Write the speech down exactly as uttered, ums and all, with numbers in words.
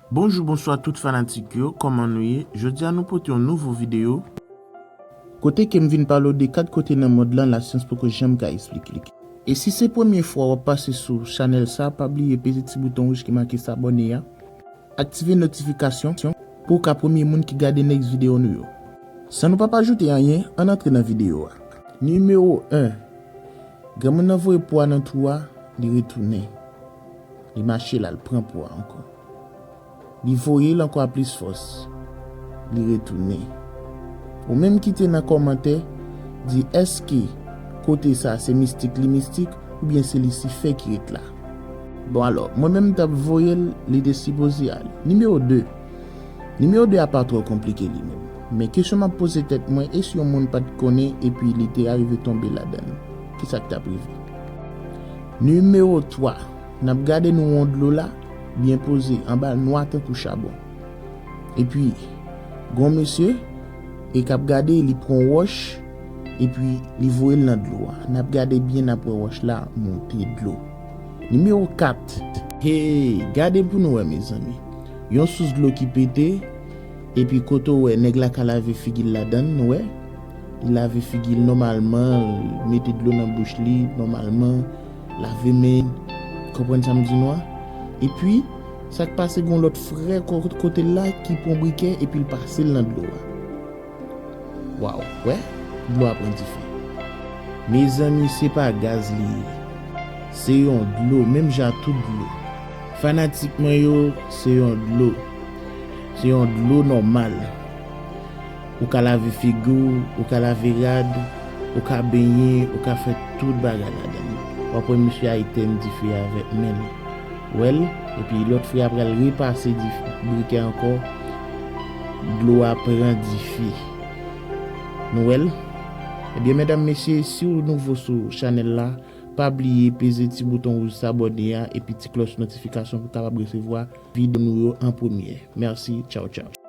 Bonjou, bonswa tout fanatik yo, kòman nou ye? Jodi a nou pote yon nouvo videyo. Kote ke m vin pale w de kat kote nan mond lan lasyans poko janm ka esplike. E si se premye fwa w ap pase sou chanèl sa, pa bliye peze ti bouton wouj ki make sabòne a, aktive notifikasyon pou w ka premye moun ki gade next videyo nou yo. San nou pa pa ajoute anyen, ann antre nan videyo a. Nimewo en. Granmoun nan voye po a nan twou a, li retounen. Li mache l al pran po a ankò. Li voye l ankò a plis fòs. Li retounen. Ou menm ki te nan kòmantè, di èske kote sa se mistik li mistik oubyen se Lisifè ki ret la? Bon alò, mwen menm m t ap voye l, li te sipoze ale. Nimewo de. Nimewo de a pa twò konplike li menm. Men kesyon m ap poze tèt mwen, e si yon moun pa t konnen epi li te arive tonbe ladan l? Kisa k t ap rive? Nimewo twa. N ap gade nou yon dlo la, byen poze, anba l nwa tankou chabon. Epi, gon mesye, e k ap gade, li pran wòch, epi li voye l nan dlo a. N ap gade byen, n ap wè wòch la monte dlo. Nimewo kat. Hey, gade pou nou wè, mezanmi. Yon sous dlo ki pete, epi kote w wè nèg la ka lave figi l ladan l, nou wè? Li lave figi l nòmalman, li mete dlo nan bouch li nòmalman, lave men, konprann sa m di nou a? Epi, sa k pase, gon lòt frè ko-, kote l la ki pran brikè epi l pase l nan dlo a. Waw, wè, dlo a pran dife. Mezanmi, se pa gaz li ye. Se yon dlo, menm jan ak tout dlo. Fanatik mwen yo, se yon dlo. Se yon dlo nòmal. Ou ka lave figi w, ou ka lave rad, ou ka benyen, ou ka fè tout bagay ladan l. W ap wè misye a etèn dife a avèk men l. Wè l, epi lòt frè a pral repase dife, brikè ankò, dlo a pran dife. Nou wè l? Ebyen, medam, mesye, si w nouvo sou chanèl la, pa bliye peze ti bouton wouj sabòne a epi ti klòch notifikasyon pou w kapab resevwa videyo nou yo an premye. Mèsi, tchaw, tchaw.